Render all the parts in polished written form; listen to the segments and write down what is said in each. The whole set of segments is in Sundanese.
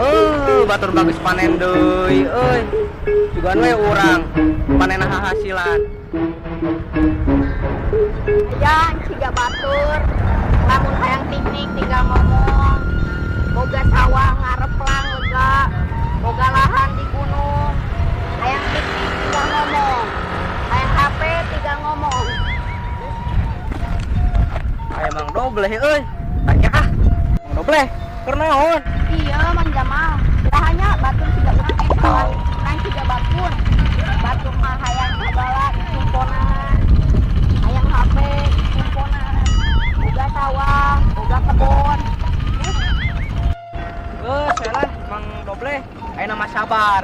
Oh, batur bagus panen deui euy. Sugan we urang panen hasilan. Yang ciga batur, lamun hayang piknik tinggal ngomong. Boga sawah ngareplang lega, boga lahan di gunung. Hayang piknik tinggal ngomong. Hayang HP tinggal ngomong. Aya Mang Dobleh euy. Tanya ah. Mang Dobleh, keur naon? Iya, Mang Jamal. Hanya batur ciga urang sawah kan ciga bakun. Batur mah hayang sagala kumponan. Hayang HP kumponan. Boga sawah, boga kebon. Geus we lah Mang Dobleh. Ayeuna mah sabar.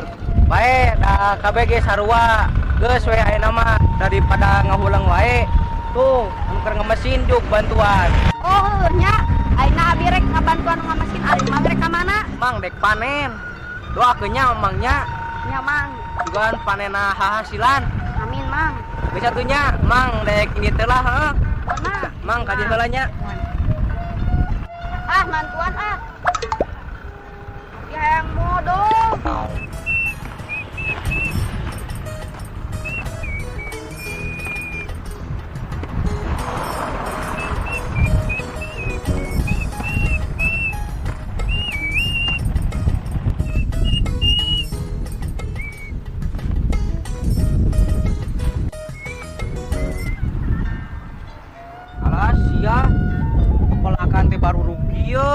Bae da KBG sarua. Geus we ayeuna mah daripada ngahuleng wae. Tuh, anu keur ngemesin juk bantuan. Oh, heuh nya. Ayeuna abi rek ngabantuan ngamesin ari mang rek ka mana? Mang dek panen. Doakeun nya Mang nya. Nya Mang. Sugan panenna hahasilan. Amin Mang. Geus atuh nya Mang dek ini teh lah heuh. Mana? Mang ka dieu heula nya. Ah, mantuan ah. Abi hayang modal. Alah sia. Pelakan teh baru rugi ye.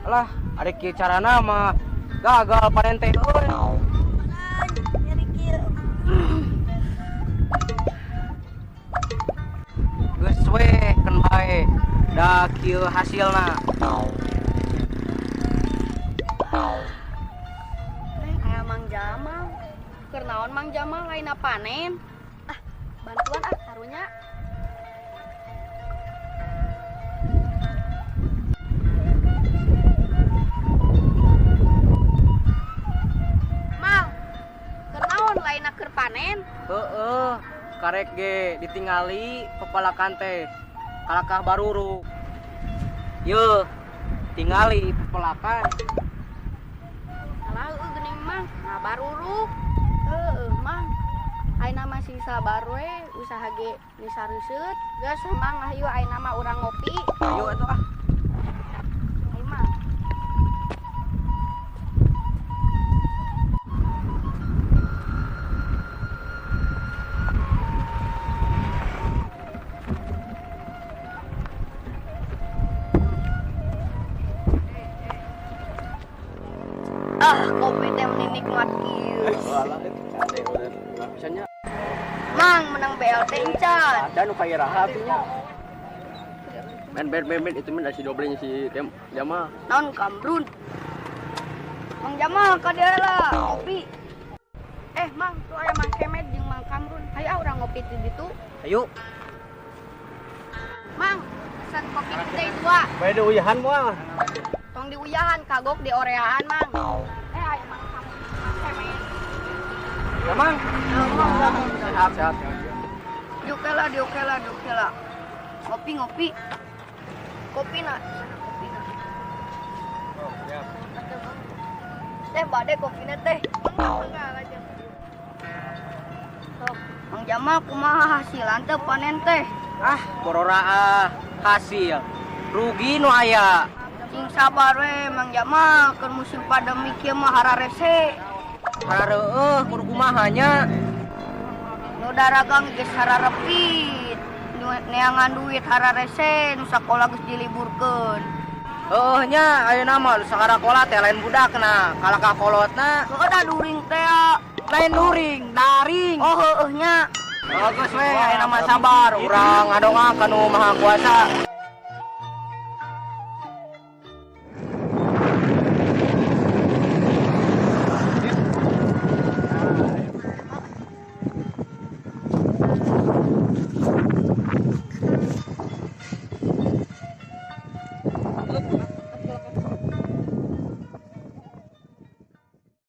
Alah, ada kieu carana mah gagal panen teh euy. Geus we keun bae. Da kieu hasilna. Eh, aya Mang Jamal. Keur naon Mang Jamal lainna panen? Ah, bantuan ah karunya. Mal, keur naon lainna keur panen? Heeh, karek ge ditingali pepelakan teh. Kalakah baruruk. Ye, tingali pepelakan. Alah heueuh geuning Mang, nah baruruk. Heueuh Mang. Ayeuna mah sing sabar we, usaha ge nisareuseut. Geus Mang hayu ayeuna mah urang ngopi. Ayo atuh ah. Ayo Mang. Ah, kopi teh meni nikmat kieu. Bisanya Mang menang BLT encan. ada nu kairaha atuh nya. Men men men men itu men si doblenya si Jamal. Naon Kamrun? Mang Jamal ka dieu lah ngopi. Eh Mang, tuh aya Mang Kemet jeung Mang Kamrun. Hayu ah urang ngopi di ditu. Ayo. Mang, pesan kopi gede dua. Bae diuyahan moal. Tong diuyahan kagok di oreaan Mang. Eh aya Mang Kamrun, Mang Kemet. Ya Mang. Sehat sehat. Diuk heula, diuk heula, diuk heula. Ngopi ngopi. Kopi na, sana kopi na. Teh bade kopina teh. Sok, Mang Jamal kumaha hasilan teh panen teh? Ah, borora ah hasil. Rugi nu aya. Sing sabar we Mang Jamal, keur musim pandemi kieu mah hararese. Harareueuh kudu kumaha nya. Nu daragang geus hararepit. Nu neangan duit hararese, nu sakola geus diliburkeun. Heueuh nya ayeuna mah sakarakola teh lain budakna, kalakah kolotna. Heueuh da during teh. Lain during, daring. Oh heueuh nya. Bagus we ayeuna mah sabar, urang ngadonga ka nu Maha Kuasa.